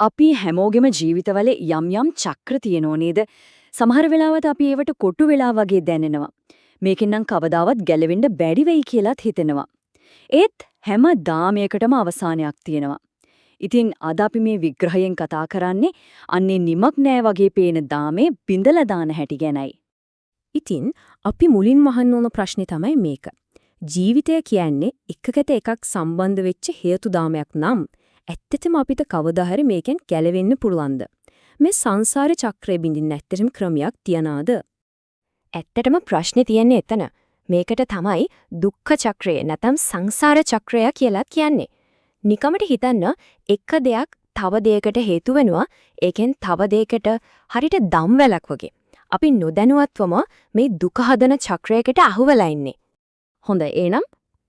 අපි හැමෝගෙම ජීවිතවල යම් යම් චක්‍ර තියෙනෝ නේද? සමහර වෙලාවට අපි ඒවට කොටු වෙලා වගේ දැනෙනවා. මේකෙන් නම් කවදාවත් ගැලවෙන්න බැරි වෙයි කියලාත් හිතෙනවා. ඒත් හැම දාමයකටම අවසානයක් තියෙනවා. ඉතින් අද අපි මේ විග්‍රහයෙන් කතා කරන්නේ අන්නේ නිමක් නෑ වගේ පේන දාමේ බිඳලා දාන හැටි ගැනයි. ඉතින් අපි මුලින්ම අහන්න ඕන ප්‍රශ්නේ තමයි මේක. ජීවිතය කියන්නේ එකකට එකක් සම්බන්ධ වෙච්ච හේතු දාමයක් නම් ඇත්තටම අපිට කවදා හරි මේකෙන් ගැලවෙන්න පුළුවන්ද? මේ සංසාර චක්‍රය බිඳින්න ඇත්තටම ක්‍රමයක් තියනාද? ඇත්තටම ප්‍රශ්නේ තියෙන්නේ එතන. මේකට තමයි දුක්ඛ චක්‍රය නැත්නම් සංසාර චක්‍රය කියලා කියන්නේ. නිකමට හිතන්න එක දෙයක් තව දෙයකට හේතු වෙනවා. ඒකෙන් තව දෙයකට හරියට දම්වැලක් වගේ. අපි නොදැනුවත්වම මේ දුක හදන චක්‍රයකට අහු වෙලා ඉන්නේ. හොඳයි, එහෙනම්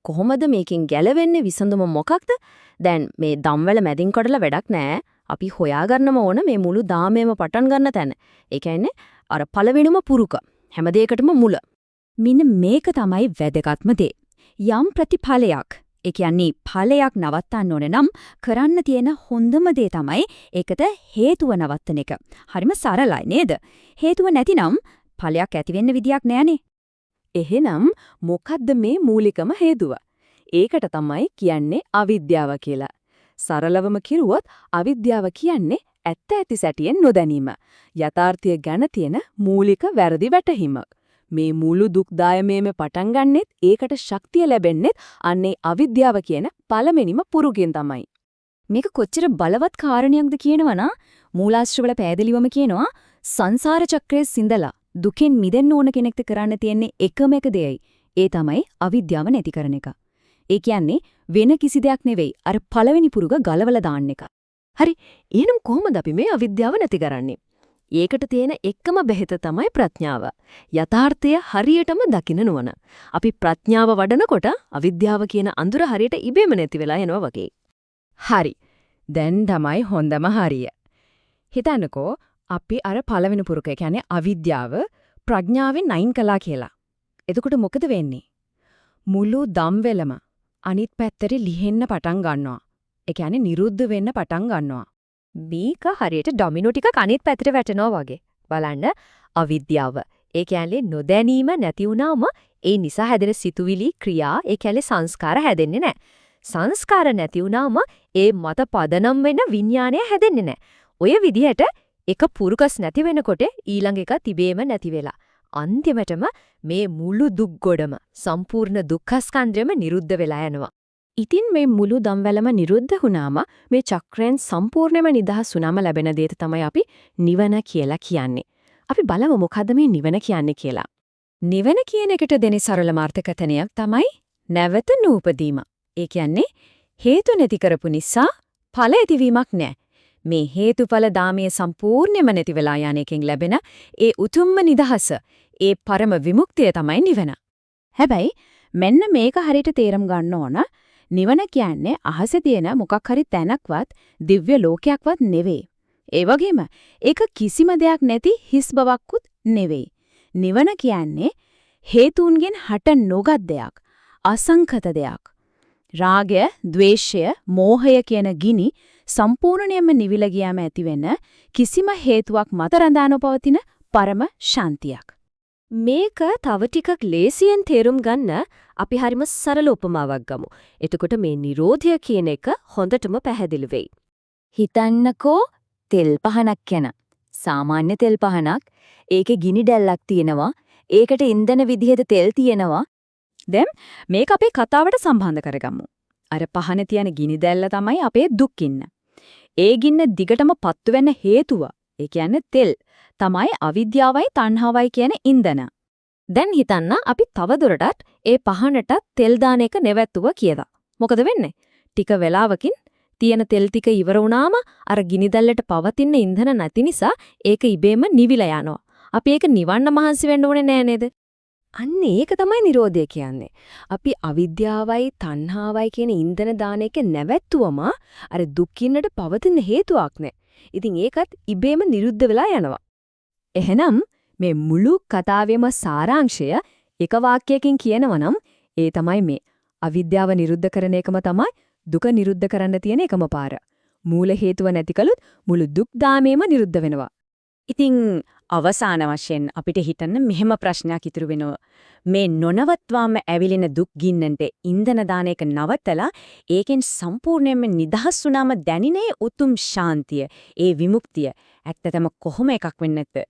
කොහොමද මේකෙන් ගැලවෙන්නේ? විසඳුම මොකක්ද? දැන් මේ දම්වැල මැදින් කඩලා වැඩක් නෑ. අපි හොයාගන්නම ඕන මේ මුළු දාමේම පටන් ගන්න තැන. ඒ කියන්නේ අර පළවෙනිම පුරුක. හැම දෙයකටම මුල. මෙන්න මේක තමයි වැදගත්ම දේ. යම් ප්‍රතිඵලයක්, ඒ කියන්නේ ඵලයක් නවත්තන්න ඕන නම් කරන්න තියෙන හොඳම දේ තමයි ඒකට හේතුව නවත්තන එක. හරිම සරලයි නේද? හේතුව නැතිනම් ඵලයක් ඇති වෙන්න විදියක් නෑනේ. එහෙනම් මොකද්ද මේ මූලිකම හේතුව? ඒකට තමයි කියන්නේ අවිද්‍යාව කියලා. සරලවම කිරුවොත් අවිද්‍යාව කියන්නේ ඇත්ත ඇති සැටියෙන් නොදැනීම. යථාර්ථය ගැන තියෙන මූලික වැරදි වැටහීම. මේ මුළු දුක් දායමේම පටන් ගන්නෙත් ඒකට ශක්තිය ලැබෙන්නෙත් අන්නේ අවිද්‍යාව කියන පළවෙනිම පුරුකෙන් තමයි. මේක කොච්චර බලවත් කාරණයක්ද කියනවනම් මූලාශ්‍රවල පැහැදිලිවම කියනවා සංසාර චක්‍රයේ සිඳලා දුකෙන් මිදෙන්න ඕන කෙනෙක්ට කරන්න තියෙන්නේ එකම එක දෙයයි. ඒ තමයි අවිද්‍යාව නැති කරන එක. ඒ කියන්නේ වෙන කිසි දෙයක් නෙවෙයි, අර පළවෙනි පුරුක ගලවලා දාන්න එක. හරි. එහෙනම් කොහොමද අපි මේ අවිද්‍යාව නැති කරන්නේ? ඒකට තියෙන එකම බෙහෙත තමයි ප්‍රඥාව. යථාර්ථය හරියටම දකින නුවණ. අපි ප්‍රඥාව වඩනකොට අවිද්‍යාව කියන අඳුර හරියට ඉබේම නැති වෙලා යනවා වගේ. හරි. දැන් තමයි හොඳම හරිය. හිතන්නකෝ අපි අර පළවෙනි පුරුක, ඒ කියන්නේ අවිද්‍යාව ප්‍රඥාවෙන් අයින් කළා කියලා. එතකොට මොකද වෙන්නේ? මුළු දම්වැලම අනිත් පැත්තට ලිහෙන්න පටන් ගන්නවා. ඒ කියන්නේ නිරුද්ධ වෙන්න පටන් ගන්නවා. මේක හරියට ඩොමිනෝ ටිකක් අනිත් පැත්තට වැටෙනවා වගේ. බලන්න අවිද්‍යාව. ඒ කියන්නේ නොදැනීම නැති වුණාම ඒ නිසා හැදෙන සිතුවිලි, ක්‍රියා, ඒ කියන්නේ සංස්කාර හැදෙන්නේ නැහැ. සංස්කාර නැති වුණාම ඒ මත පදනම් වෙන විඥානය හැදෙන්නේ නැහැ. ඔය විදිහට එක පුරුකස් නැති වෙනකොට ඊළඟ එක තිබේම නැති වෙලා. අන්තිමටම මේ මුළු දුක් ගොඩම සම්පූර්ණ දුක්ඛස්කන්ධයම නිරුද්ධ වෙලා යනවා. ඉතින් මේ මුළු දම්වැලම නිරුද්ධ වුණාම මේ චක්‍රයෙන් සම්පූර්ණයෙන්ම නිදහස් වුණාම ලැබෙන දේ තමයි අපි නිවන කියලා කියන්නේ. අපි බලමු මොකද්ද මේ නිවන කියන්නේ කියලා. නිවන කියන එකට දෙන සරලම අර්ථකථනයක් තමයි නැවත නූපදීම. ඒ කියන්නේ හේතු නැති කරපු නිසා ඵල ඇතිවීමක් නෑ. මේ හේතුඵල දාමයේ සම්පූර්ණයෙන්ම නැති වෙලා යන එකෙන් ලැබෙන ඒ උතුම්ම නිදහස, ඒ පරම විමුක්තිය තමයි නිවන. හැබැයි මෙන්න මේක හරියට තේරුම් ගන්න ඕන. නිවන කියන්නේ අහසේ තියෙන මොකක් හරි තැනක්වත් දිව්‍ය ලෝකයක්වත් නෙවෙයි. ඒ වගේම ඒක කිසිම දෙයක් නැති හිස් බවක්කුත් නෙවෙයි. නිවන කියන්නේ හේතුන්ගෙන් හට නොගත් දෙයක්, අසංඛත දෙයක්. රාගය, ද්වේෂය, මෝහය කියන ගිනි සම්පූර්ණයෙන්ම නිවිල ගියාම ඇතිවෙන කිසිම හේතුවක් මත රඳා නොපවතින පරම ශාන්තියක්. මේක තව ටිකක් ලේසියෙන් තේරුම් ගන්න අපි හරිම සරල උපමාවක් ගමු. එතකොට මේ නිරෝධය කියන එක හොඳටම පැහැදිලි වෙයි. හිතන්නකෝ තෙල් පහනක් ගැන. සාමාන්‍ය තෙල් පහනක්. ඒකේ ගිනි දැල්ලක් තියෙනවා. ඒකට ඉන්ධන විදිහට තෙල් තියෙනවා. දැන් මේක අපේ කතාවට සම්බන්ධ කරගමු. අර පහනේ තියෙන ගිනි දැල්ල තමයි අපේ දුක් ගින්න. ඒ ගින්න දිගටම පත්තු වෙන්න හේතුව, ඒ කියන්නේ තෙල්, තමයි අවිද්‍යාවයි තණ්හාවයි කියන ඉන්ධන. දැන් හිතන්න අපි තවදුරටත් ඒ පහනට තෙල් දාන එක නැවැත්තුවා කියලා. මොකද වෙන්නේ? ටික වෙලාවකින් තියෙන තෙල් ටික ඉවර වුණාම අර ගිනි දැල්ලට පවතින ඉන්ධන නැති නිසා ඒක ඉබේම නිවිලා යනවා. අපි ඒක නිවන්න මහන්සි වෙන්න ඕනේ නෑ නේද? අන්න ඒක තමයි නිරෝධය කියන්නේ. අපි අවිද්‍යාවයි තණ්හාවයි කියන ඉන්ධන දාන එක නැවැත්තුවම අර දුක්ඛින්නට පවතින හේතුවක් නෑ. ඉතින් ඒකත් ඉබේම නිරුද්ධ වෙලා යනවා. එහෙනම් මේ මුළු කතාවේම සාරාංශය එක වාක්‍යයකින් කියනවා නම් ඒ තමයි මේ. අවිද්‍යාව නිරුද්ධ කරන එකම තමයි දුක නිරුද්ධ කරන්න තියෙන එකම පාර. මූල හේතුව නැති කළොත් මුළු දුක් දාමේම නිරුද්ධ වෙනවා. ඉතින් අවසාන වශයෙන් අපිට හිතන්න මෙහෙම ප්‍රශ්නයක් ඉතුරු වෙනවා. මේ නොනවත්වාම ඇවිලෙන දුක් ගින්නන්ට ඉන්ධන දාන එක නවත්තලා ඒකෙන් සම්පූර්ණයෙන්ම නිදහස් වුණාම දැනෙන ඒ උතුම් ශාන්තිය, ඒ විමුක්තිය ඇත්තටම කොහොම එකක් වෙන්නේ නැද්ද?